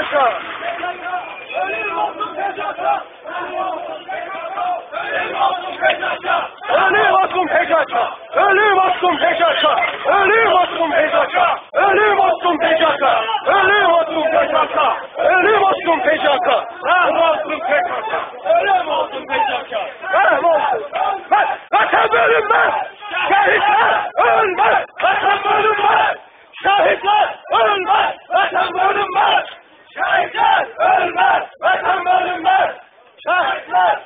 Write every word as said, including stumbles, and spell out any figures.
اؤلوم اولسون پ‌ک‌ک! اؤلوم اولسون پ‌ک‌ک! اؤلوم اولسون پ‌ک‌ک! اؤلوم اولسون پ‌ک‌ک! اؤلوم اولسون پ‌ک‌ک! اؤلوم اولسون پ‌ک‌ک! اؤلوم اولسون پ‌ک‌ک! اؤلوم اولسون پ‌ک‌ک! اؤلوم اولسون پ‌ک‌ک! محو اولسون! وطن بؤلونمز! شهیدلر اؤلمز! وطن بؤلونمز! شهیدلر اؤلمز! وطن بؤلونمز! شهیدلر اؤلمز! وطن بؤلونمز! شهیدلر